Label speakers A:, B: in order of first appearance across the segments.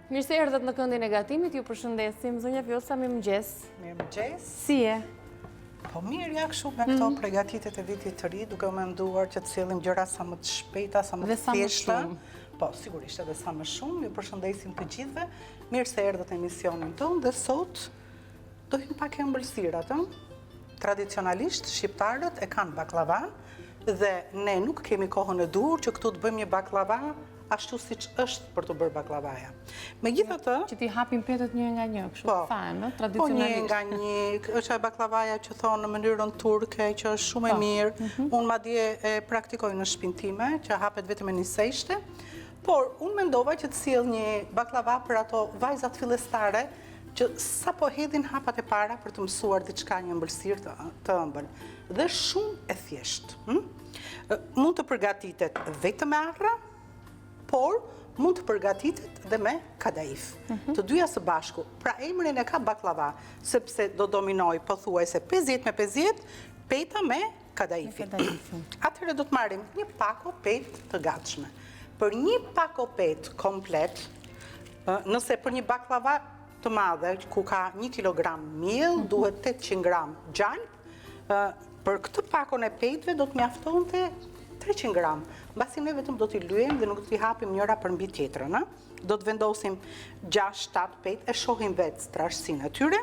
A: Mirë se erdhët në këndin e gatimit, ju përshëndesim. Zonja Vjollca, mirëmëngjes.
B: Mirëmëngjes.
A: Si je?
B: Po mirë, ja kështu me këto mm. pregatitjet e vitit të ri, duke u menduar që të sjellim gjëra sa më të shpejta, sa më të thjeshta. Po, sigurisht edhe sa më shumë, ju përshëndesim të gjithëve. Mirë se erdhët në emisionin tonë dhe sot do hyjmë pak te ëmbëlsirat, ëh? Tradicionalisht shqiptarët e kanë bakllavanë dhe ne nuk kemi kohën e duhur që këtu të bëjmë një bakllava ashtu siç është për t'u bërë bakllavaja.
A: Megjithatë... Që t'i hapim petët një nga një, kështu po, thahen, ë,
B: tradicionalisht. Po, një nga një, është ajo bakllavaja që thonë në mënyrën turke, që është shumë e po. mirë. Mhm. Unë madje e praktikoj në shpinë time, që hapet vetëm me niseshte. Por, unë mendova që të sjell një bakllava për ato vajzat fillestare, që sapo hedhin hapat e para për të mësuar diçka një ëmbëlsirë të, të ëmbël. Dhe shumë e thjeshtë. Hm? Mund të përgatitet vetëm me arra, por mund të përgatitet dhe me kadaif. Mhm. Të dyja së bashku. Pra emrin e ka bakllava, sepse do dominojë pothuajse 50 me 50 peta me kadaifin. Atëherë do të marrim një pako petë të gatshme. Për një pako petë komplet, nëse për një bakllava të madhe, ku ka 1 kg miell, mhm. duhet 800 gram gjalpë, Për këtë pakon e petëve do të mjaftonte 300 gram. Mbasi ne vetëm do t'i lyejmë dhe nuk do t'i hapim njëra përmbi tjetrën, ë? Do të vendosim 6-7 petë, e shohim vetë trashësinë e tyre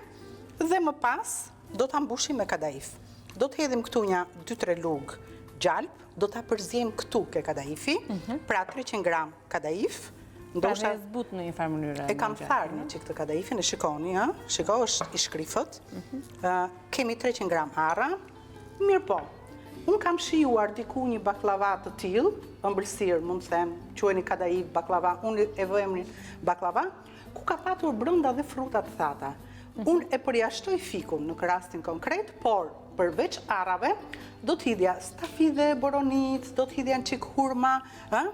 B: dhe më pas do ta mbushim me kadaif. Do të hedhim këtu nja 2-3 lugë gjalpë, do ta përziejmë këtu ke kadaifi, mhm. pra 300 gram kadaif.
A: Pra dhe e zbut në një farë mënyre.
B: E kam tharë një çikë kadaifin, e shikoni, ë? Shiko, është i shkrifët. Mhm. Kemi 300 gram arra. Mirëpo, unë kam shijuar diku një bakllava të tillë, ëmbëlsirë, mund të them, quajeni kadaif, bakllava, unë e vë emrin bakllava, ku ka patur brenda dhe fruta të thata. Mhm. Unë e përjashtoj fikun në rastin konkret, por përveç arrave, do të hidhja stafide, boronicë, do të hidhja një çikë hurma, ë?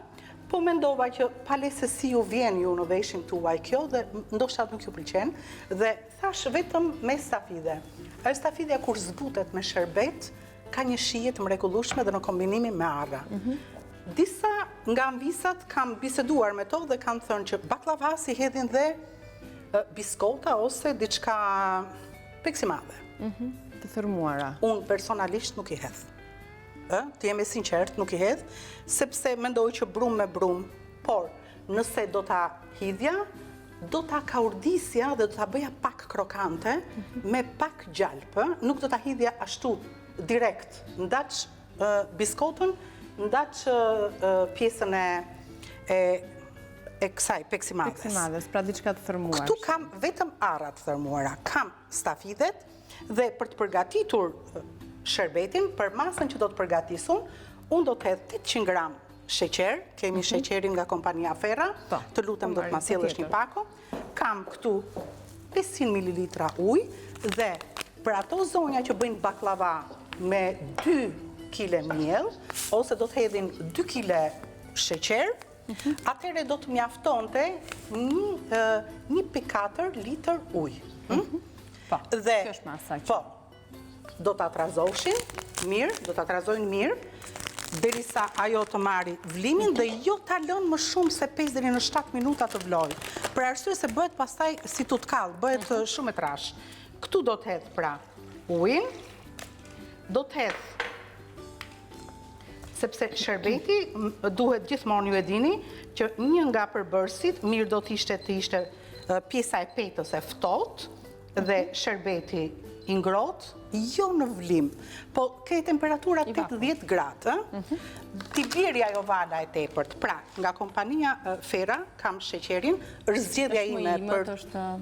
B: Po mendova që pale se si ju vjen ju në veshin tuaj kjo dhe ndoshta nuk ju pëlqen dhe Thashë vetëm me stafide. Ajo stafidja kur zbutet me sherbet, ka një shije të mrekullueshme dhe në kombinimin me arra. Mhm. Disa nga amvisat kam biseduar me to dhe kanë thënë që bakllavasë i hedhin dhe biskota ose diçka peksimadhe.
A: Mhm. Të thërmuara.
B: Unë personalisht nuk i hedh. Ë, të jem e sinqertë, nuk i hedh, sepse mendoj që brumë me brumë, por nëse do ta hidhja, Do ta kaurdisja dhe do ta bëja pak krokante me pak gjalpë, nuk do ta hidhja ashtu direkt, ndaç biskotën, ndaç pjesën e e e kësaj peksimadhes.
A: Peksimadhes, pra diçka të
B: thërmuar. Këtu kam vetëm arra të thërmuara, kam stafidet dhe për të përgatitur sherbetin, për masën që do të përgatis unë, unë do të hedh 800 gram sheqer, kemi mhm. sheqerin nga kompania Ferra, po, të lutem do të ma sjellësh një pako, kam këtu 500 ml ujë dhe për ato zonja që bëjnë bakllava me 2 kile miell, ose do të hedhin 2 kile sheqer, mhm. atëherë do të mjaftonte 1.4 litër ujë. Hm?
A: Mhm. Po, dhe, kjo është masa që...
B: Po, do ta trazoshin mirë, do ta trazojnë mirë, derisa ajo të marri vlimin dhe jo ta lënë më shumë se 5 deri në 7 minuta të vlojë. Për arsye se bëhet pastaj si tutkall, bëhet mhm. shumë e trashë. Këtu do të hedh pra ujin, do të hedh sepse sherbeti duhet gjithmonë ju e dini që një nga përbërësit mirë do të ishte të ishte pjesa e petës e ftohtë, dhe sherbeti i ngrohtë, jo në vlim, po ke temperatura 80 gradë, mhm. t'i bjeri ajo vala e tepërt. Pra, nga kompania Fera, kam sheqerin, është zgjedhja ime për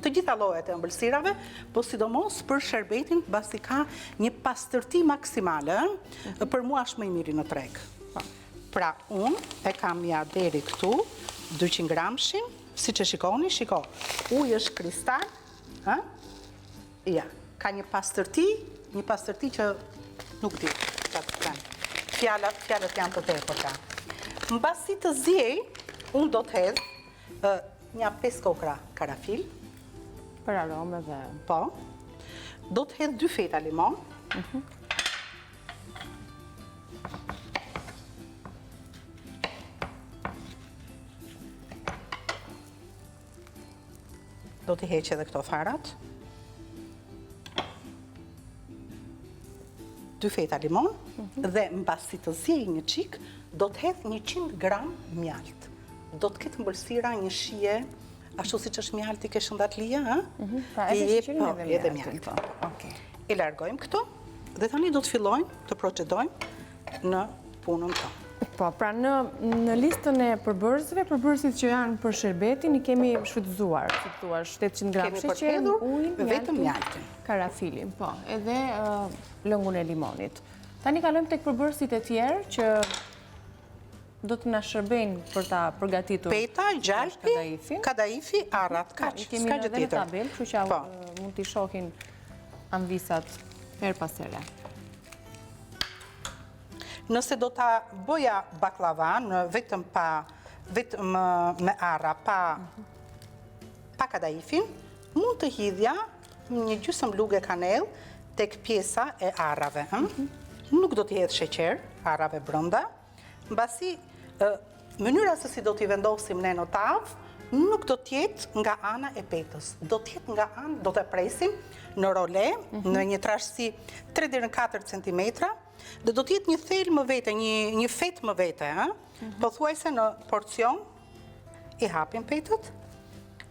B: të gjitha llojet e ëmbëlsirave, po sidomos për sherbetin, pasi ka një pastërti maksimale, mhm. për mua është më i miri në treg. Po. Pra, unë e kam ja deri këtu, 200 gramshin, siç e shikoni, shiko, uji është kristal, Hë? Ja, ka një pastërti, një pastërti që nuk di ça të them. Fjalët, fjalët janë të tepërta. Mbasi të ziejë, unë do të hedh nja 5 kokra karafil.
A: Për aromë
B: dhe... Po. Do të hedh 2 feta limon. Mhm. Do t'i heq edhe këto farat. Dy feta limon mhm. dhe mbasi të ziejë një çik, do të hedh 100 gram mjaltë. Do të ketë ëmbëlsira një shije, ashtu siç është mjalti ke shëndatlia, ha?
A: Mhm. Pra edhe sheqerin po, edhe mjaltin.
B: Po. Okej. E largojmë këto dhe tani do të fillojmë të procedojmë në punën
A: tonë. Po, pra në, në listën e përbërësve, përbërësit që janë për sherbetin i kemi shfrytëzuar, si thua, 700 gram sheqer,
B: ujin, vetëm mjaltin,
A: karafilin, po, edhe lëngun e limonit. Tani kalojmë tek përbërësit e tjerë që do të na shërbejnë për ta përgatitur.
B: Peta, gjalpi, kadaifi, arrat, po, kaq, s'ka gjë tjetër.
A: I kemi në tabelë, kështu që po. mund t'i shohin amvisat herë pas here.
B: Nëse do ta bëja bakllavanë vetëm pa vetëm me arra, pa pa kadaifin, mund të hidhja një gjysëm luge kanellë tek pjesa e arrave, ëh? Mhm. Nuk do t'i hedh sheqer arrave brenda. Mbasi mënyra se si do t'i vendosim ne në tavë, nuk do të jetë nga ana e petës. Do të jetë nga ana, do të presim në role, mhm. në një trashësi 3 deri në 4 cm, dhe do të jetë një thelë më vete, një një fetë më vete, ëh? Mm -hmm. Pothuajse në porcion i hapim petët.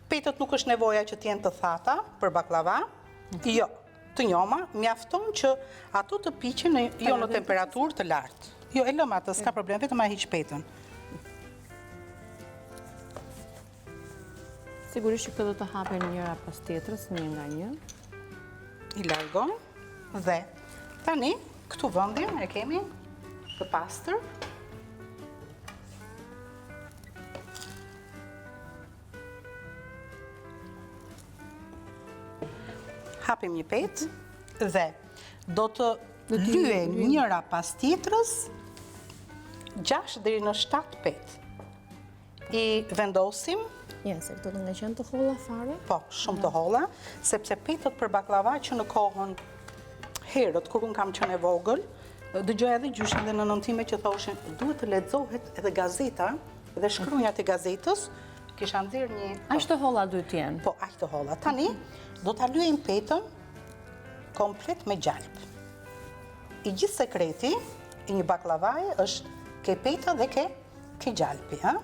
B: Petët nuk është nevoja që të jenë të thata për bakllava. Mm -hmm. Jo, të njoma, mjafton që ato të piqen në, jo në temperaturë të lartë. Jo, e lëmë atë, s'ka problem, vetëm ma hiq petën.
A: Sigurisht që këto do të hapen njëra pas tjetrës, një nga një.
B: I largojmë dhe tani këtu vendin e kemi të pastër. Hapim një petë dhe do të lyejmë njëra pas tjetrës 6 deri në 7 petë. I vendosim
A: Ja, se këto do nga qenë të holla fare?
B: Po, shumë të holla, sepse petët për bakllava që në kohën herët, kur unë kam qenë e vogël, dëgjoja edhe gjyshin dhe nënën time që thoshin, duhet të lexohet edhe gazeta dhe shkronjat e gazetës, Kisha nxjerrë
A: një... Aq të holla duhet të
B: jenë? Po, aq të holla. Tani, do ta lyejmë petën komplet me gjalpë. I gjithë sekreti i një bakllavaje është ke peta dhe ke, ke gjalpi, ha?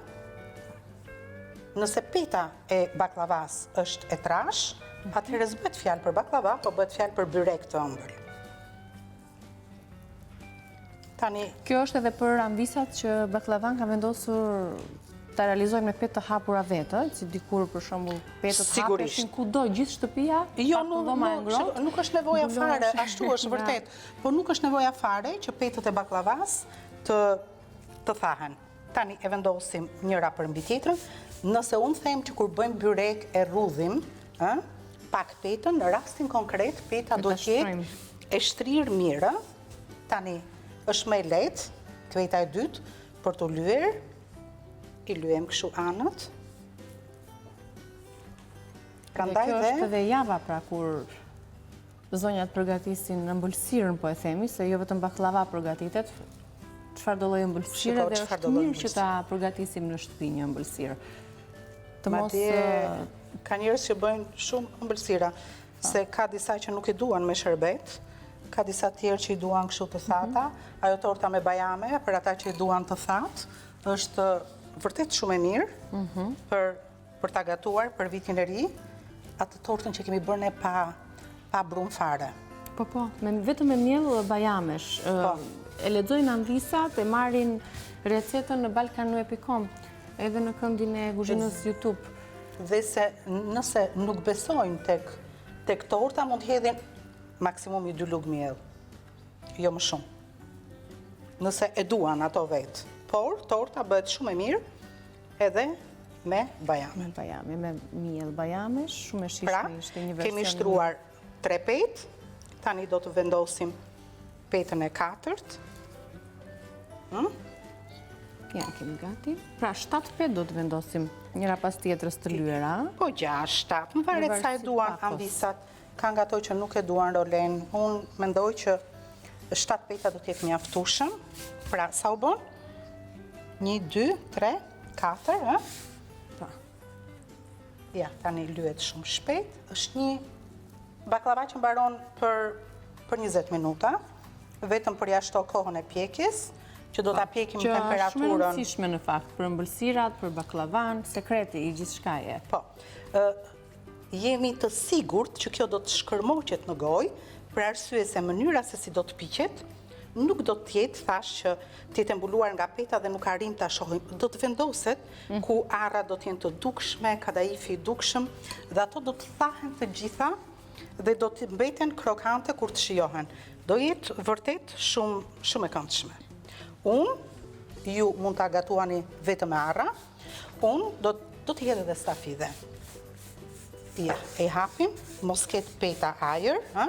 B: Nëse peta e bakllavas është e trashë, atëherë s'bëhet fjalë për bakllava, po bëhet fjalë për byrek të ëmbël.
A: Tani... Kjo është edhe për amvisat që bakllavanë kanë vendosur ta realizojnë me petë të hapura vetë, si dikur për shembull petët hapeshin kudo gjithë shtëpia,
B: jo, nuk, nuk, nuk është nevoja fare, ashtu është vërtet, po nuk është nevoja fare që petët e bakllavas të, të thahen. Tani e vendosim njëra përmbi tjetrën, nëse unë them që kur bëjmë byrek e rrudhim, ë, pak petën, në rastin konkret peta do të jetë e shtrirë mirë, tani është më e lehtë, peta e dytë për t'u lyer, i lyejmë kështu anët.
A: Prandaj dhe kjo është edhe java pra kur Zonjat përgatisin ëmbëlsirën, po e themi, se jo vetëm bakllava përgatitet, çfarëdo lloj ëmbëlsire dhe është mirë që ta përgatisim në shtëpi një ëmbëlsirë.
B: Të mos ka njerëz që bëjnë shumë ëmbëlsira, se ka disa që nuk i duan me sherbet, ka disa tjerë që i duan kështu të thata, mhm. ajo torta me bajame, për ata që i duan të thatë, është vërtet shumë e mirë mhm. për për ta gatuar për vitin e ri, atë tortën që kemi bërë ne pa, pa brumë
A: fare. Po, po, me, vetëm me miell bajamesh. Po. E lexojnë amvisat, e marrin recetën në balkanweb.com, edhe në këndin e kuzhinës YouTube.
B: Dhe se nëse nuk besojnë tek, tek torta, mund të hedhin maksimumi dy lugë miell, jo më shumë. Nëse e duan ato vetë. Por, torta bëhet shumë e mirë, Edhe me
A: bajame. Me bajame, me miell bajamesh, shumë e shijshme
B: pra,
A: ishte një version.
B: Kemi shtruar tre petë, tani do të vendosim petën e katërt.
A: Hm? Ja, kemi gati. Pra, 7 petë do të vendosim njëra pas tjetrës të lyera.
B: Po, 6, 7, më varet sa e duan amvisat. Ka nga ato që nuk e duan rolenë. Unë mendoj që 7 peta do të jetë mjaftueshëm. Pra, sa u bënë? 1, 2, 3, 4, ë? Po. Ja, tani lyhet shumë shpejt. Është një bakllava që mbaron për për 20 minuta, vetëm përjashto kohën e pjekjes, që do ta po, pjekim në temperaturën.
A: Që është shumë e rëndësishme në fakt për ëmbëlsirat, për bakllavan, sekreti i gjithçkaje.
B: Po. Jemi të sigurt që kjo do të shkërmoqet në gojë, për arsye se mënyra se si do të piqet, nuk do të jetë, thashë që të jetë e mbuluar nga peta dhe nuk arrijmë ta shohim. Do të vendoset mm. ku arrat do të jenë të dukshme, kadaifi i dukshëm dhe ato do të thahen të gjitha dhe do të mbeten krokante kur të shijohen. Do jetë vërtet shumë shumë e këndshme. Unë ju mund ta gatuani vetëm me arra, Unë do do t'i hedh edhe stafidhe. Ja, e hapim, mos ketë peta ajër, ha?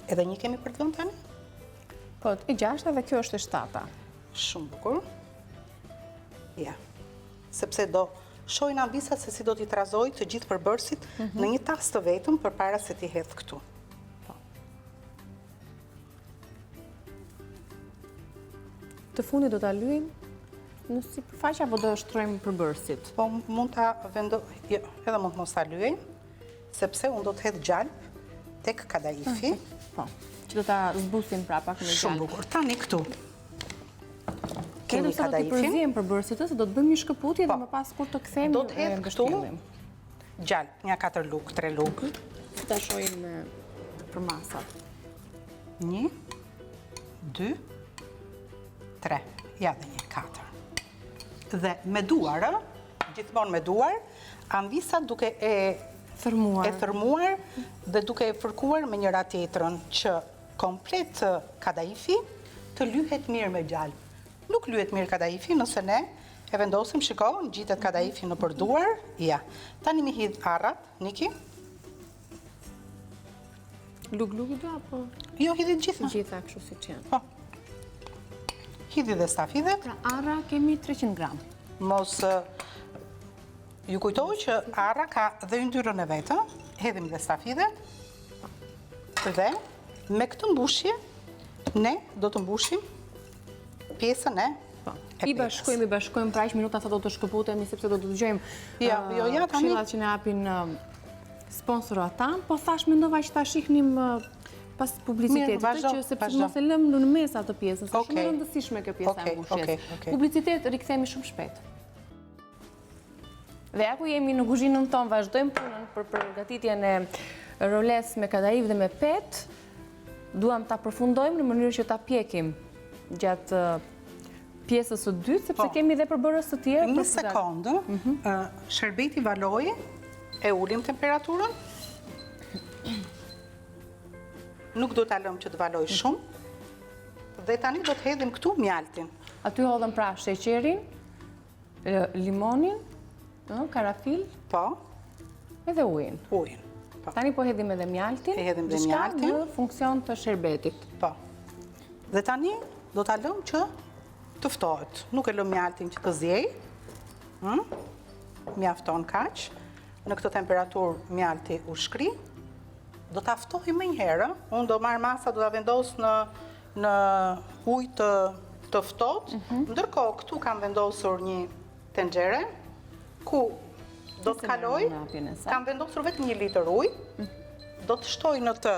B: Edhe një kemi për të vënë tani?
A: Po, e gjashta dhe kjo është e shtata.
B: Shumë bukur. Ja. Sepse do shohin amvisat se si do t'i trazoj të gjithë përbërësit mm -hmm. në një tas të vetëm përpara se t'i hedh këtu.
A: Po. Të fundit do ta lyejmë në sipërfaqe apo do shtrojmë përbërësit?
B: Po mund ta vendo, jo, edhe mund të mos ta lyejmë, sepse unë do të hedh gjalp tek kadaifi.
A: Po, që do ta zbusim pra pak me gjalp.
B: Shumë bukur. Tani këtu.
A: Kemi kadaifin. Do t'i përziejmë përbërësit, se do të bëjmë një shkëputje dhe po. më pas kur të kthehemi
B: do të hedh këtu Gjalp, nja 4 lugë, 3 lugë.
A: Si ta shohim me përmasat.
B: 1, 2, 3, ja dhe një, 4. Dhe me duar, gjithmonë me duar, amvisat duke e
A: thërmuar.
B: e thërmuar dhe duke e fërkuar me njëra tjetrën që komplet kadaifi të lyhet mirë me gjalp. Nuk lyhet mirë kadaifi nëse ne E vendosim, shiko, ngjitet kadaifi nëpër duar, ja. Tani m'i hidh arrat, Niki.
A: Lugë lugë do apo?
B: Jo, hidhi të gjitha.
A: Të gjitha, kështu siç janë.
B: Po. Hidhi dhe stafidhet.
A: Pra arra kemi 300 gram.
B: Mos ju kujtoj që arra ka dhe yndyrën e vet, hedhim dhe stafidhet. Dhe me këtë mbushje, ne do të mbushim pjesën e
A: po. I bashkojmë, i bashkojmë pra aq minuta sa do të shkëputemi, sepse do të dëgjojmë
B: ja, jo, ja,
A: tani... këshillat që na japin sponsorët tanë, po thashë mendova që ta shihnim pas publicitetit, të që sepse mos e lëmë në mes atë pjesën, se shumë e rëndësishme kjo pjesa e mbushjes. Publicitet rikthehemi shumë shpejt. Dhe ja ku jemi në kuzhinën tonë, vazhdojmë punën për përgatitjen e rolesë me kadaif dhe me petë. Duam ta përfundojmë në mënyrë që ta pjekim gjatë pjesës së dytë, sepse po. kemi dhe përbërës të tjerë.
B: Një sekondë, mhm. sherbeti valoi, e ulim temperaturën. Nuk do ta lëmë që të valojë mhm. shumë. Dhe tani do të hedhim këtu mjaltin.
A: Aty hodhëm pra sheqerin, Limonin, karafil.
B: Po.
A: Edhe ujin.
B: Ujin.
A: Po. Tani po hedhim edhe mjaltin.
B: E hedhim dhe mjaltin.
A: Në funksion të sherbetit.
B: Po. Dhe tani do ta lëmë që të ftohet. Nuk e lëmë mjaltin që të ziejë. Hm? Mjafton kaq. Në këtë temperaturë mjalti u shkri. Do ta ftohim menjëherë. Unë do marr masa, do ta vendos në në ujë të të ftohtë. Mhm. Ndërkohë këtu kam vendosur një tenxhere ku do të kaloj. Kam vendosur vetëm një litër ujë. Mhm. Do të shtoj në të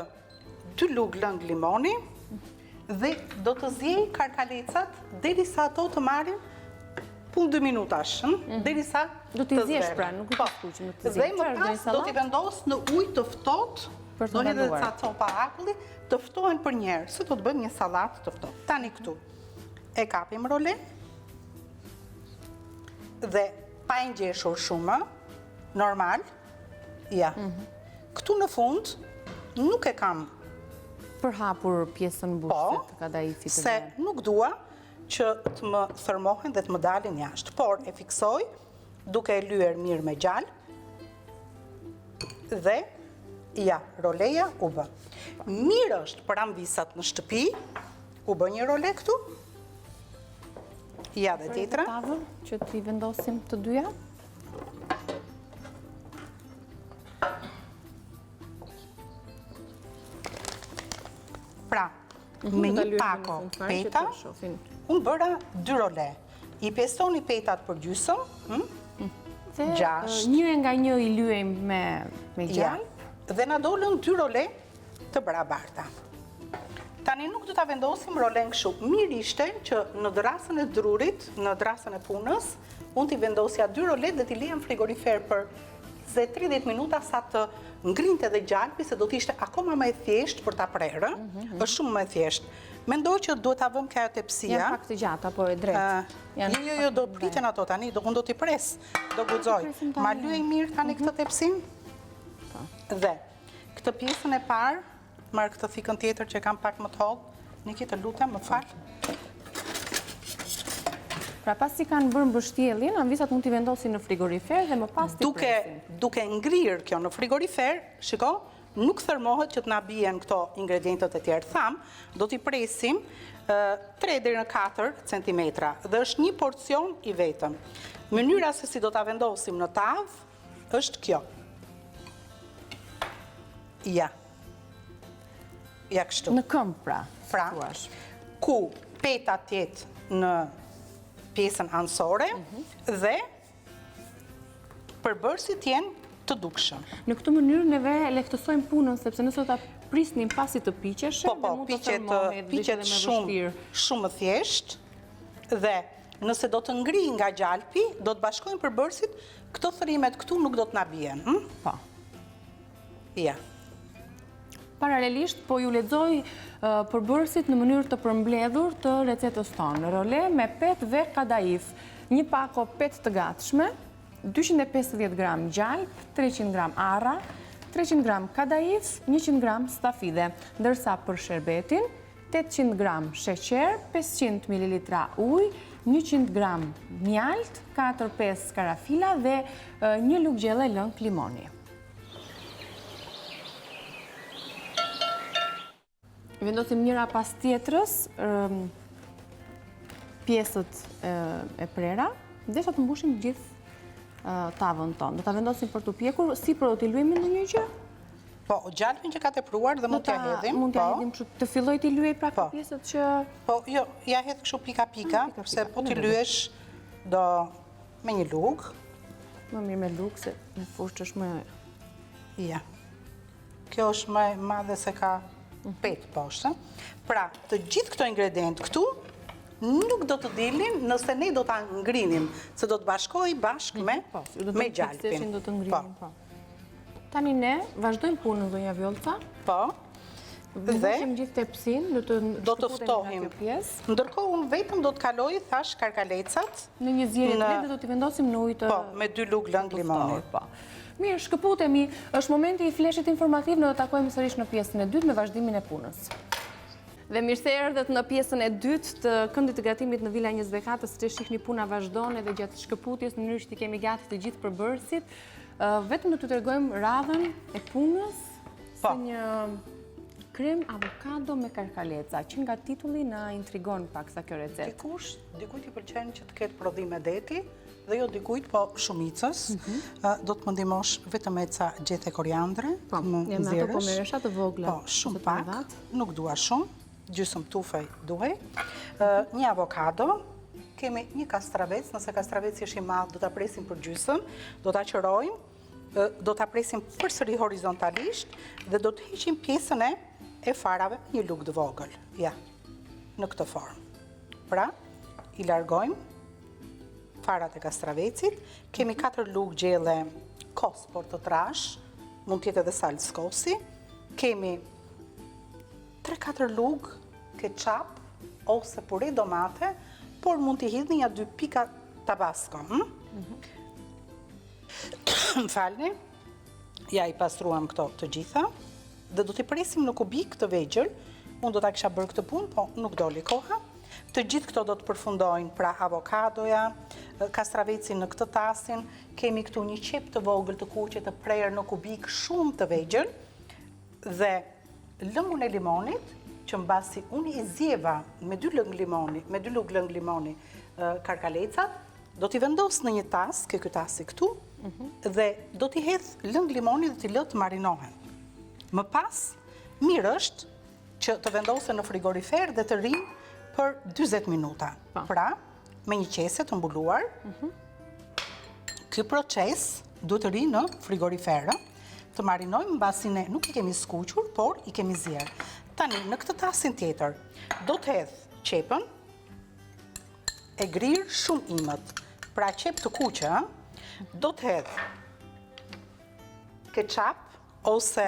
B: dy lugë lëng limoni dhe do të ziej karkalecat derisa ato të marrin punë 2 minutash, hm? mhm. derisa
A: do t'i ziesh pra, nuk do të skuqim, do t'i
B: ziesh. Dhe më pas do t'i vendos në ujë të ftohtë, do hedh edhe ca copa akulli, të ftohen përnjëherë, se do të bëjmë një sallatë të ftohtë. Tani këtu, e kapim rolenë, dhe pa e ngjeshur shumë, normal, ja. Mhm. Këtu në fund, nuk e kam
A: përhapur pjesën mbushëse po, të
B: kadaifit. Se nuk dua që të më thërmohen dhe të më dalin jashtë, por e fiksoj duke e lyer mirë me gjalpë dhe ja, roleja u bë. Mirë është për amvisat në shtëpi, u bë një role këtu, ja dhe tjetra.
A: Tavën që t'i vendosim të dyja.
B: Pra, mhm, me një pako peta, unë bëra dy role. I pjestoni petat për gjysëm, hm?
A: Dhe një e nga një i lyejmë me, me
B: gjalpë. Dhe na dolën dy role të barabarta. Tani nuk do ta vendosim rolen kështu. Mirë ishte që në dërrasën e drurit, në dërrasën e punës, unë t'i vendosja dy rolet dhe t'i lija në frigorifer për 20-30 minuta sa të ngrinte dhe gjalpi, se do të ishte akoma më e thjeshtë për ta prerë, mm -hmm. është shumë më e thjeshtë. Mendoj që duhet ta vëmë ke ajo tepsia.
A: Janë pak të gjata, po e drejtë.
B: Jo, jo, jo, do priten ato tani, do unë do t'i pres, do guxoj. Ma lyej mirë tani këtë mhm. tepsinë? Po. Dhe, këtë pjesën e parë, Marr këtë thikën tjetër që e kam pak më të hollë. Niki, të lutem, më fal.
A: Pra pasi kanë bërë mbështjelljen, amvisat mund t'i vendosin në frigorifer dhe më pas t'i
B: presin. Duke ngrirë kjo në frigorifer, shiko, nuk thërmohet që të na bien këto ingredientët e tjerë. Thamë, do t'i presim 3 deri në 4 cm dhe është një porcion i vetëm. Mënyra se si do ta vendosim në tavë është kjo. Ja. Ja kështu.
A: Në këmbë pra.
B: Pra, ku peta të jetë në pjesën anësore mhm. dhe përbërësit të jenë të
A: dukshëm. Në këtë mënyrë neve lehtësojmë punën, sepse nëse do ta prisnim pasi të piqeshe, po, po, mund të thërmohej dhe
B: piqet shumë, shumë më thjesht dhe nëse do të ngrijë nga gjalpi, do të bashkojmë përbërësit, këto thërrimet këtu nuk do të na bien. Hm?
A: Po.
B: Ja.
A: Paralelisht po ju lexoj përbërësit në mënyrë të përmbledhur të recetës tonë. Role me petë dhe kadaif, një pako petë të gatshme, 250 gram gjalpë, 300 gram arra, 300 gram kadaif, 100 gram stafide, ndërsa për sherbetin, 800 gram sheqer, 500 mililitra ujë, 100 gram mjaltë, 4-5 karafila dhe një lugë gjelle lëng limoni. Vendosim njëra pas tjetrës pjesët e prera, derisa të mbushim gjithë tavën tonë. Do ta vendosim për t'u pjekur, sipër do t'i lyejmë ndonjë gjë?
B: Po, gjalpin që ka tepruar dhe mund t'ia hedhim.
A: Mund t'ia po. hedhim kështu, të filloj t'i lyej pra po. pjesët që...
B: Po, jo, ia hedh kështu pika pika, se po t'i lyesh do me një
A: lugë. Më mirë me lugë, se me furçë është më...
B: Ja. Kjo është më e madhe se ka petë poshtë. Pra, të gjithë këto ingredientë këtu, nuk do të dilin nëse ne do ta ngrinim, se do të bashkohej bashkë me,
A: po,
B: me gjalpin.
A: Do të ngrinim, po. Tani ne vazhdojmë punën, zonja Vjollca.
B: Po.
A: Dhe mbushim gjithë tepsinë, do të
B: do të ftohim. Pjesë. Ndërkohë unë vetëm do të kaloj thashë karkalecat
A: në një zierje të lehtë dhe do t'i vendosim në ujë të
B: Po, me dy lugë lëng limoni.
A: Po. Mirë, shkëputemi. Është momenti i fleshit informativ, ne do të takohemi sërish në pjesën e dytë me vazhdimin e punës. Dhe mirë se erdhët në pjesën e dytë të këndit të gatimit në Vila 24, siç e shihni puna vazhdon edhe gjatë shkëputjes në mënyrë që t'i kemi gati të gjithë përbërësit. Vetëm do t'ju tregojmë radhën e punës po. së një krem avokado me karkaleca, që nga titulli na intrigon paksa kjo
B: recetë. Dikush, dikujt i pëlqen që të ketë prodhime deti, dhe jo dikujt, po shumicës, mhm. do të më ndihmosh vetëm me ca gjethe koriandre,
A: po, më nxjerrësh. Po, po merresha të vogla.
B: Po, shumë pak, nuk dua shumë, gjysëm tufe duhej. Një avokado, kemi një kastravec, nëse kastraveci është i madh, do ta presim për gjysëm, do ta qërojmë, do ta presim përsëri horizontalisht dhe do të heqim pjesën e e farave një lugë të vogël. Ja, në këtë formë. Pra, i largojmë farat e kastravecit, kemi 4 lugë gjelle kos, por të trashë, mund të jetë edhe salcë kosi, kemi 3-4 lugë ketchup ose pure domate, por mund t'i hidhni nja dy pika tabasko. Hm? Mhm. Më falni, ja i pastruam këto të gjitha, dhe do t'i presim në kubikë të vegjël, unë do ta kisha bërë këtë punë, po nuk doli koha. Të gjithë këto do të përfundojnë, pra avokadoja, kastraveci në këtë tasin, kemi këtu një qepë të vogël të kuqe të prerë në kubikë shumë të vegjël, dhe lëngun e limonit, që mbasi unë i zjeva me dy lëng limoni, me dy lugë lëng limoni karkalecat, do t'i vendos në një tas, ke ky tasi këtu, mhm. dhe do t'i hedh lëng limoni dhe t'i lë të marinohen. Më pas, mirë është që të vendosen në frigorifer dhe të rrinë për 20 minuta. Po. Pra, me një qese të mbuluar. Mhm. Ky proces duhet të rrijë në frigorifer, të marinojmë mbasi ne nuk i kemi skuqur, por i kemi zier. Tani, në këtë tasin tjetër, do të hedh qepën e grirë shumë imët, pra qepë të kuqe, do të hedh ketchup ose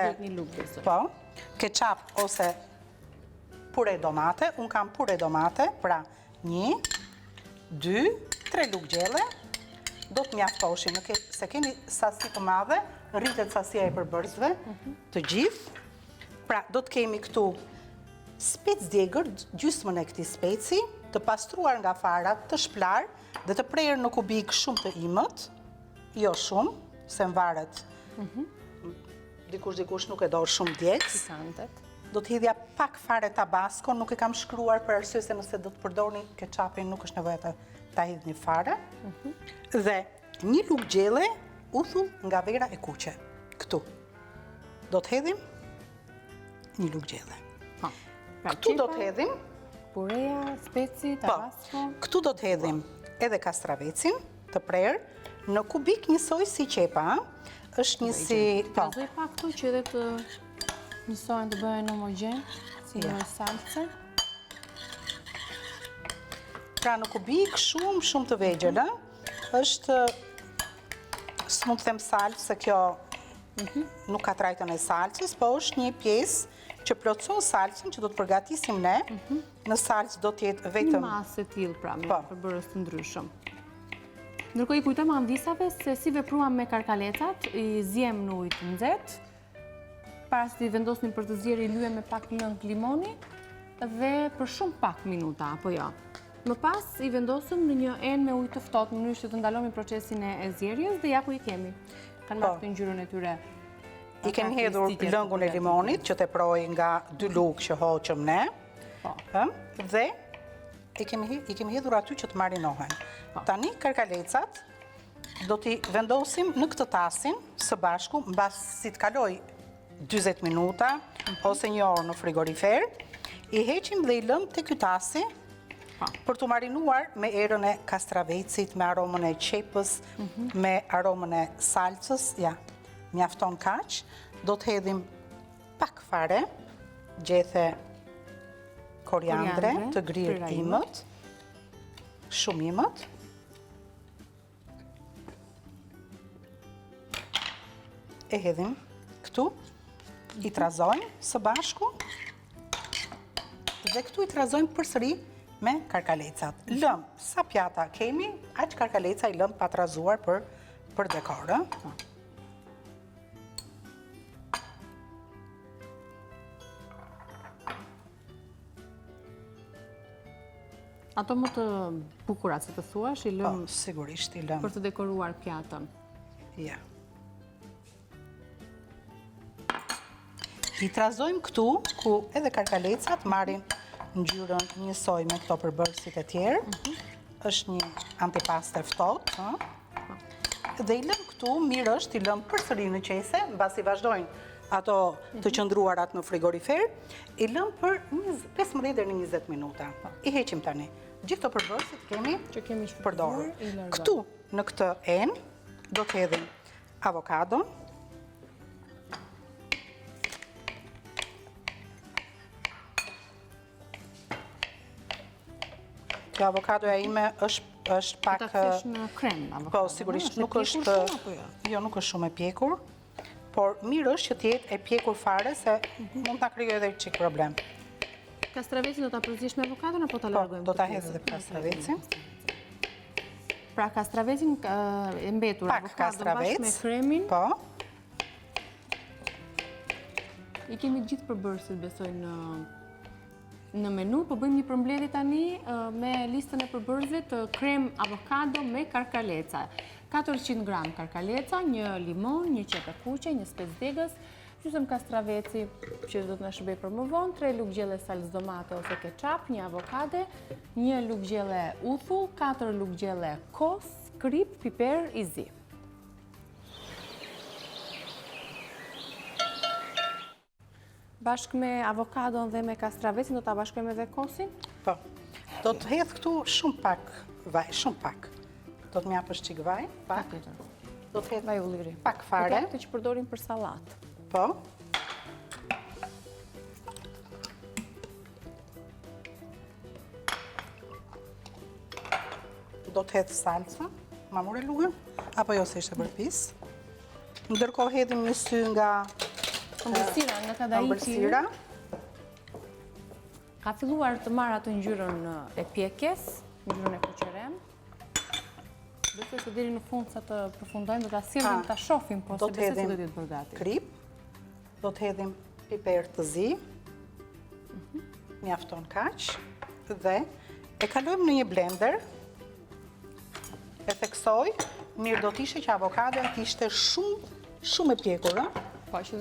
B: po, ketchup ose pure domate, unë kam pure domate, pra Një, dy, tre lugë gjelle, do të mjaftoshin, nëse keni sasi të madhe, rritet sasia e përbërësve, mhm. të gjithë. Pra, do të kemi këtu spec djegër, gjysmën e këtij speci, të pastruar nga farat, të shplarë dhe të prerë në kubikë shumë të imët, jo shumë, se varet mhm. Dikush dikush nuk e do shumë djegës.
A: Pikantet.
B: Do të hidhja pak fare tabasko, nuk e kam shkruar për arsye se nëse do të përdorni ketchupin nuk është nevoja të ta hidhni fare. Mhm. Dhe një lugë gjelle uthull nga vera e kuqe. Këtu. Do të hedhim një lugë gjelle.
A: Po. Pra,
B: Këtu do të hedhim
A: pureja, speci,
B: po.
A: tabasko.
B: Këtu do të hedhim edhe kastravecin të prerë në kubikë njësoj si qepa, është një si...
A: Po. Trazoj pak këtu që edhe të njësohen të bëhen homogjen, si një salcë.
B: Pra në kubikë shumë, shumë të vegjël, është, s'mund të them salcë, se kjo mhm. nuk ka trajtën e salcës, po është një pjesë që plotëson salcën që do të përgatisim ne, mhm. në salcë do të jetë vetëm...
A: Një masë e tillë pra, me po. përbërës të ndryshëm. Ndërkohë i kujtojmë amvisave se si vepruam me karkalecat, i ziem në ujë të nxehtë, para se t'i vendosnim për të zier i lyem me pak lëng limoni dhe për shumë pak minuta, apo jo. Më pas i vendosëm në një enë me ujë të ftohtë, në mënyrë që të ndalonim procesin e zierjes dhe ja ku i kemi. Kanë marrë po. këtë ngjyrën e tyre
B: I kemi hedhur lëngun e limonit që teproi nga dy lugë që hoqëm ne.
A: Po.
B: Dhe i kemi, i kemi hedhur aty që të marinohen. Po. Tani karkalecat do t'i vendosim në këtë tasin së bashku mbasi të kalojë 40 minuta mhm. ose një orë në frigorifer, i heqim dhe i lëmë te ky tasi po. për t'u marinuar me erën e kastravecit, me aromën e qepës, mhm. me aromën e salcës, ja. Mjafton kaq, do të hedhim pak fare, gjethe koriandre të grirë imët, shumë imët. E hedhim këtu, i trazojmë së bashku, dhe këtu i trazojmë përsëri me karkalecat. Lëmë, sa pjata kemi, aq karkaleca i lëmë pa trazuar për për dekor, ë? Po.
A: Ato më të bukurat, si të thuash, i lëmë...
B: Po, sigurisht i lëmë.
A: Për të dekoruar pjatën.
B: Ja. I trazojmë këtu, ku edhe karkalecat marrin ngjyrën njësoj me këto përbërësit e tjerë. Mhm. Është një antipastë e ftohtë, Dhe i lëmë këtu, mirë është, i lëmë përsëri në qese, mbasi vazhdojnë ato të mhm. qëndruarat në frigorifer, i lëmë për 15 deri në 20 minuta. Po. I heqim tani. Gjithë këto përbërësit kemi
A: që kemi
B: përdorur. Këtu, në këtë enë, do të hedhim avokadon. Kjo avokadoja ime është është pak...
A: Ta kthesh në krem
B: avokado. Po, sigurisht, nuk është... Jo? Jo, nuk është shumë e pjekur, por mirë është që të jetë e pjekur fare, se mhm. mund të na krijojë edhe çik problem.
A: Kastravecin do ta përziesh me avokadon apo ta po, largojmë?
B: Po, do ta hedh edhe kastravecin.
A: Pra kastravecin e mbetur, avokadon bashkë me kremin.
B: Po.
A: I kemi gjithë përbërësit besoj në në menu, po bëjmë një përmbledhje tani me listën e përbërësve të krem avokado me karkaleca. 400 gram karkaleca, një limon, një qepë e kuqe, një spec degës, gjysëm kastraveci që do të na shërbejë për më vonë, 3 lugë gjelle salcë domate ose ketchup, një avokado, një lugë gjelle uthull, 4 lugë gjelle kos, kripë, piper i zi. Bashkë me avokadon dhe me kastravecin, do ta bashkojmë edhe kosin?
B: Po. Do të hedh këtu shumë pak. Vaj, shumë pak. Do të më japësh çik vaj, pak.
A: Do të hedh vaj ulliri.
B: Pak fare.
A: Këtë që përdorim për sallatë.
B: Po. Do të hedh salcën. Ma more lugën? Apo jo se ishte bërë pis. Ndërkohë hedhim një sy nga
A: ëmbëlsira, nga kadaifi.
B: Ëmbëlsira.
A: Ka filluar të marrë atë ngjyrën e pjekjes, ngjyrën e kuqerem. Besoj se deri në fund sa të përfundojmë, do ta sjellim ta shohim, po se besoj se do të jetë bërë
B: gati. Kripë, do të hedhim piper të zi, mhm. mjafton kaq, dhe e kalojmë në një blender, e theksoj, mirë do të ishte që avokadoja të ishte shumë, shumë e pjekur, ë?
A: Po, që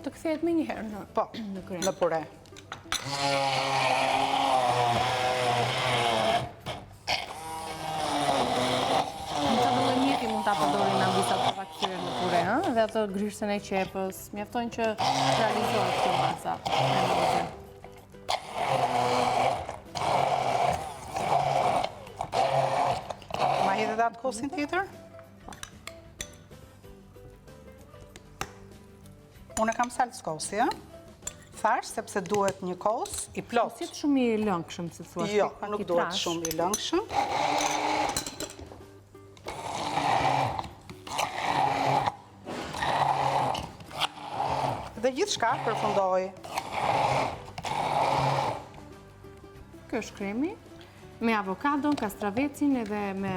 A: të kthehet menjëherë në,
B: po, në krem. Në pure.
A: Në çfarëdo lloj mjeti mund ta përdorim amvisat për ta kthyer në pure, ëh? Dhe atë grirësen e qepës, mjafton që të realizohet kjo masa.
B: Ma hedh edhe atë kosin tjetër? Unë e kam salcë kosi, ë? Thashë, sepse duhet një kos i
A: plotë. Si të shumë i lëngshëm, si thua?
B: Jo, nuk duhet shumë i lëngshëm. Dhe gjithçka përfundoi.
A: Ky është kremi me avokadon, kastravecin edhe me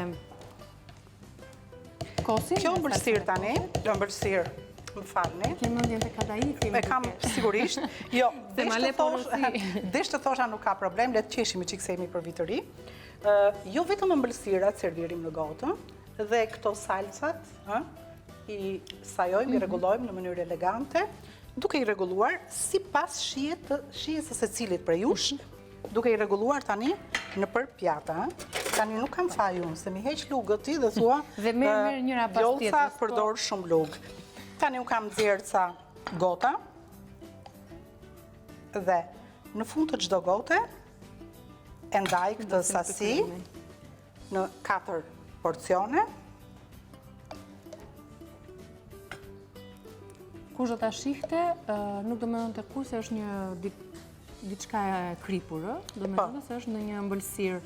B: Kosin? Kjo ëmbëlsirë tani, ëmbëlsirë, më falni.
A: Ke mendjen te kadaifi.
B: E kam sigurisht. Jo, desh të thosha nuk ka problem, le të qeshim një çikë se jemi për vit të ri. Jo vetëm ëmbëlsirat servirim në gotë, dhe këto salcat, i sajojmë, i mhm. rregullojmë në mënyrë elegante, duke i rregulluar sipas shijes së secilit prej jush, mhm. Duke i rregulluar tani nëpër pjata, tani nuk kam faj unë, se m'i heq lugët ti dhe thua,
A: dhe merr merr njëra pas tjetrës.
B: Vjollca po. përdor shumë lugë. Tani unë kam nxjerrë ca gota, dhe në fund të çdo gote, e ndaj këtë sasi në 4 porcione.
A: Kush do ta shihte, nuk do mendonte kurrë se është një diçka e kripur, ë? Do po. mendonte se është ndonjë ëmbëlsirë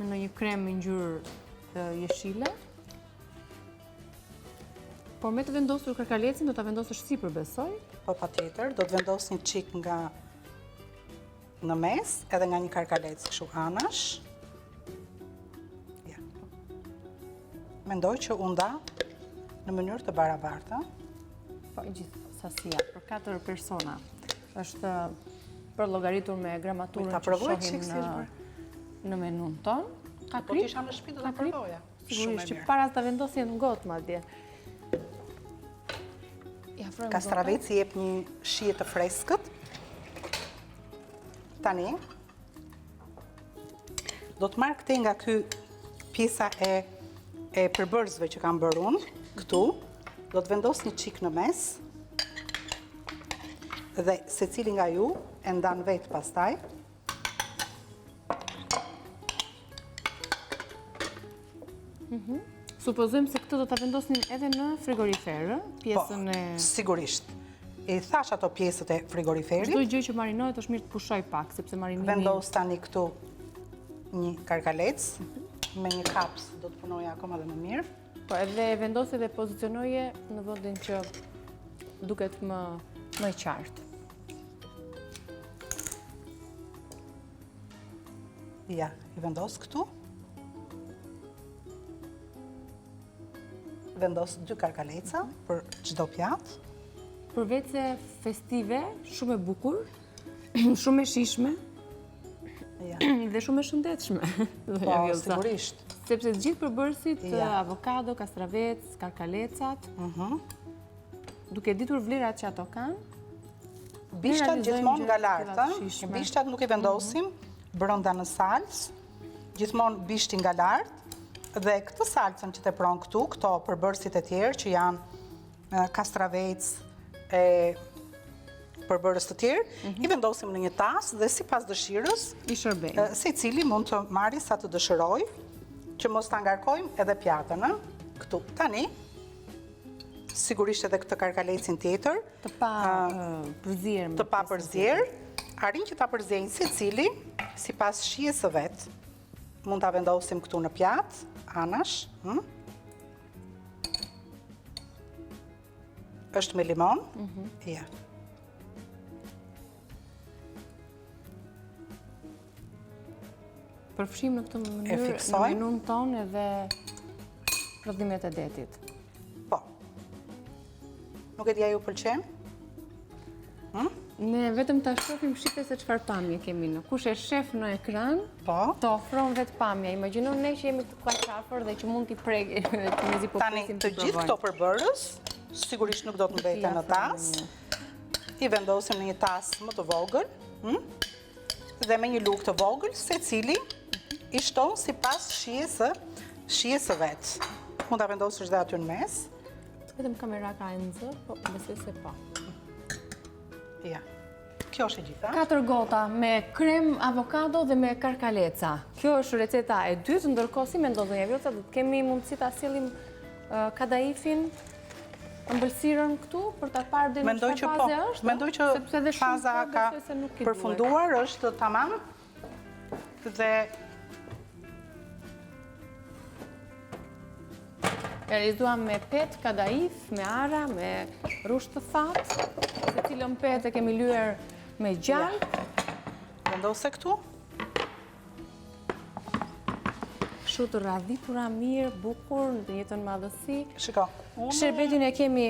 A: me ndonjë krem me ngjyrë jeshile. Por me të vendosur karkalecin, do ta vendosësh sipër, besoj?
B: Po, patjetër, do të vendos një çik nga në mes, edhe nga një karkalec kështu anash. Ja. Mendoj që u nda në mënyrë të barabartë.
A: Po, gjithë sasia, për 4 persona. është përllogaritur me gramaturën që shohim në, në menun tonë.
B: Ka po të isha në shtëpi do ta provoja.
A: Sigurisht që para se ta vendosje në gotë madje.
B: Kastraveci jep një shije të freskët. Tani do të marr këtej nga ky pjesa e e përbërësve që kam bërë unë këtu, do të vendos një çik në mes. Dhe secili nga ju e ndan vetë pastaj.
A: Mhm. Supozojmë se këtë do ta vendosnim edhe në frigorifer,
B: pjesën po, e... sigurisht. I thashë ato pjesët e frigoriferit.
A: Çdo gjë që marinohet është mirë të pushojë pak, sepse marinimi...
B: Vendos tani këtu një karkalec, mhm. me një kaps do të punoja akoma dhe më mirë.
A: Po edhe vendose dhe pozicionoje në vendin që duket më më e qartë.
B: Ja, i vendos këtu. Vendos dy karkaleca për çdo pjatë.
A: Përveçse festive, shumë e bukur, shumë e shijshme, Dhe shumë e shëndetshme.
B: Po, sigurisht.
A: Sepse të gjithë përbërësit, avokado, kastravec, karkalecat, mhm. duke ditur vlerat që ato kanë,
B: Bishtat gjithmonë nga lart, bishtat nuk i vendosim mhm. brenda në salcë, gjithmonë bishti nga lart, dhe këtë salcën që tepron këtu, këto përbërësit e tjerë që janë kastravec, e. përbërës të tjerë, mhm. i vendosim në një tas dhe sipas dëshirës,
A: i shërbejmë.
B: Secili mund të marrë sa të dëshirojë, që mos ta ngarkojmë edhe pjatën, ë? Këtu, tani, sigurisht edhe këtë karkalecin tjetër,
A: të pa përzier.
B: Të pa përzier, arrin që ta përziejnë secili, sipas shijes së vet. Mund ta vendosim këtu në pjatë, anash, hm? Është me limon? Mhm. Ja.
A: Përfshijmë në këtë mënyrë në menunë tonë edhe prodhimet e detit.
B: Po. Nuk e di a ju pëlqen?
A: Hm? Ne vetëm ta shohim shife se çfarë pamje kemi në. Kush e shef në ekran, po. të ofron vetë pamja. Imagjino ne që jemi këtu kaq afër dhe që mund t'i prekim dhe të mezi po
B: Tani, të gjithë këto përbërës, sigurisht nuk do të mbeten në tas. I vendosim në një tas më të vogël, hm? dhe me një lugë të vogël, secili i shton sipas shijes së shijes së vet. Mund ta vendosësh dhe aty në mes.
A: Vetëm kamera ka e nxë, po besoj se po.
B: Ja. Kjo është e gjitha.
A: 4 gota me krem avokado dhe me karkaleca. Kjo është receta e dytë, ndërkohë si mendon zonja Vjollca, do të kemi mundësi ta sjellim kadaifin, ëmbëlsirën këtu për ta parë dhe në çfarë
B: po.
A: faze është?
B: Mendoj që
A: sepse dhe shumë
B: faza ka përfunduar, është tamam dhe
A: Realizuam me petë kadaif, me arra, me rrush të thatë, secilën petë e kemi lyer me gjalpë.
B: Vendose këtu?
A: Kështu të radhitura mirë, bukur, në të njëjtën madhësi.
B: Shiko,
A: unë... Sherbetin e kemi...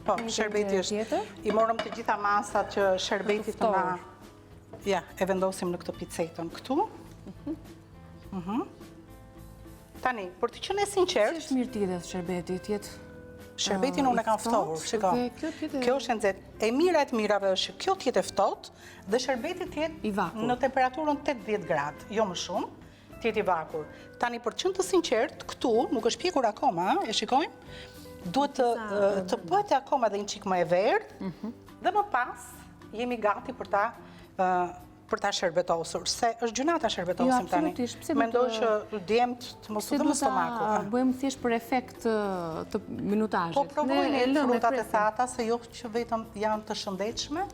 B: Po, sherbeti është. I morëm të gjitha masat që sherbeti të na... Ja, e vendosim në këtë picetën këtu. Mhm. mhm. Tani, për të qenë e sinqertë...
A: Si është mirë të jetë sherbeti, të jetë...
B: Sherbetin unë e kam ftohur, shiko. Kjo është e nxehtë. E mira e të mirave është që kjo të jetë e ftohtë dhe sherbeti të jetë në temperaturën 80 gradë, jo më shumë, të jetë i vakur. Tani, për të qenë të sinqertë, këtu nuk është pjekur akoma, e shikojmë, duhet të, të bëhet akoma dhe një çikë më e verdhë, mhm. dhe më pas jemi gati për ta për ta sherbetosur, se është gjynah ta sherbetosim jo, tani. Mendoj që djemtë të mos u dhembë stomaku.
A: Pse do ta bëjmë thjesht për efekt të minutazhit?
B: Po provojini frutat e thata, se jo që vetëm janë të shëndetshme,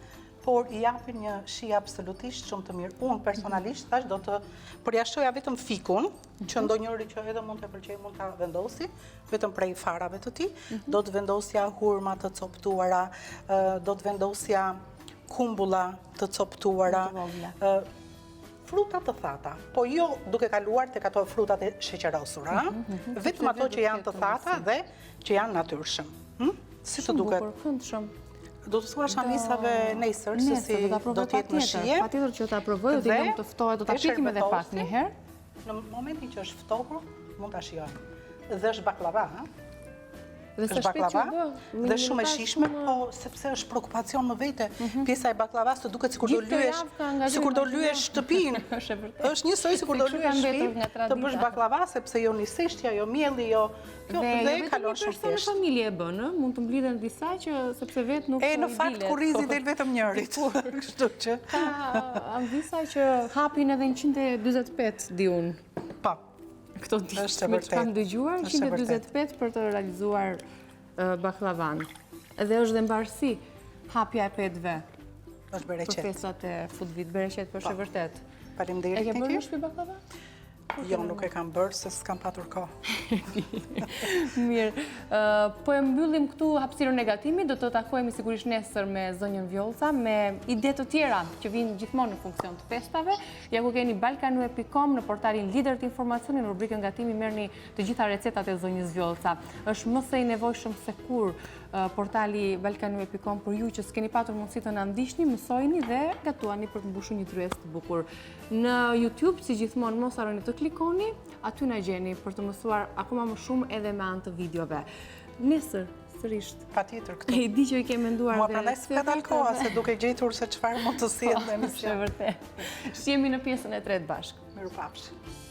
B: por i japin një shije absolutisht shumë të mirë. Unë personalisht, thash, do të përjashtoja vetëm fikun, që mhm. ndonjëri që edhe mund të pëlqejë, mund ta vendosi, vetëm prej farave të tij, mhm. do të vendosja hurma të coptuara, do të vendosja kumbulla të coptuara, fruta të thata, po jo duke kaluar tek ato frutat e sheqerosura, mhm, mhm, vetëm ato që janë të thata dhe që janë natyrshëm. Hm? Si të duket?
A: Shumë bukur, këndshëm.
B: Do të thuash Anisave nesër, se si do të jetë në
A: shije. Patjetër që ta provoj, do t'i lëmë të ftohet, do ta pjekim edhe pak një herë.
B: Në momentin që është ftohur, mund ta shijojmë. Dhe është bakllava, ha?
A: Dhe sa shpejt që
B: u bë. Dhe shumë e shijshme, po sepse është preokupacion më vete. Mhm. Pjesa e baklavasë të duket sikur do lyesh, sikur do lyesh shtëpinë.
A: Është e vërtetë.
B: Është njësoj sikur do lyesh shtëpinë, të bësh bakllava sepse jo niseshtja, jo mielli, jo kjo
A: dhe jo kalon shumë thjesht. Dhe jo familje e bën, ë, mund të mblidhen disa që sepse vetë nuk
B: E në fakt kurrizi del vetëm njërit. Kështu që
A: ka amvisa që hapin edhe 145 di unë.
B: Po.
A: Këto ditë me që kam dëgjuar, 145 për të realizuar bakllavan. Edhe është dhe mbarësi hapja e petëve.
B: është bereqet.
A: Për festat e fundvitit, bereqet, po është e po.
B: vërtetë. Faleminderit.
A: E ke bërë në shtëpi bakllava?
B: Jo, nuk e kam bërë, se s'kam patur
A: kohë. Mirë. Po e mbyllim këtu hapësirën e gatimit, do të takohemi sigurisht nesër me zonjën Vjollca, me ide të tjera që vijnë gjithmonë në funksion të festave. Ja ku keni balkanweb.com në portalin lider të informacionit, në rubrikën gatimi merrni të gjitha recetat e zonjës Vjollca. Është më se i nevojshëm se kurrë portali balkanweb.com për ju që s'keni patur mundësi të na ndiqni, mësojeni dhe gatuani për të mbushur një tryezë të bukur. Në YouTube, si gjithmonë, mos harroni të klikoni, aty na gjeni për të mësuar akoma më shumë edhe me anë të videove. Nesër,
B: sërisht. Patjetër këtu.
A: E di që i ke menduar
B: Mua prandaj s'ka dalë koha se duke gjetur se çfarë mund të sjell në
A: emision. Është vërtet. Shihemi në pjesën e tretë
B: bashkë. Mirupafshim.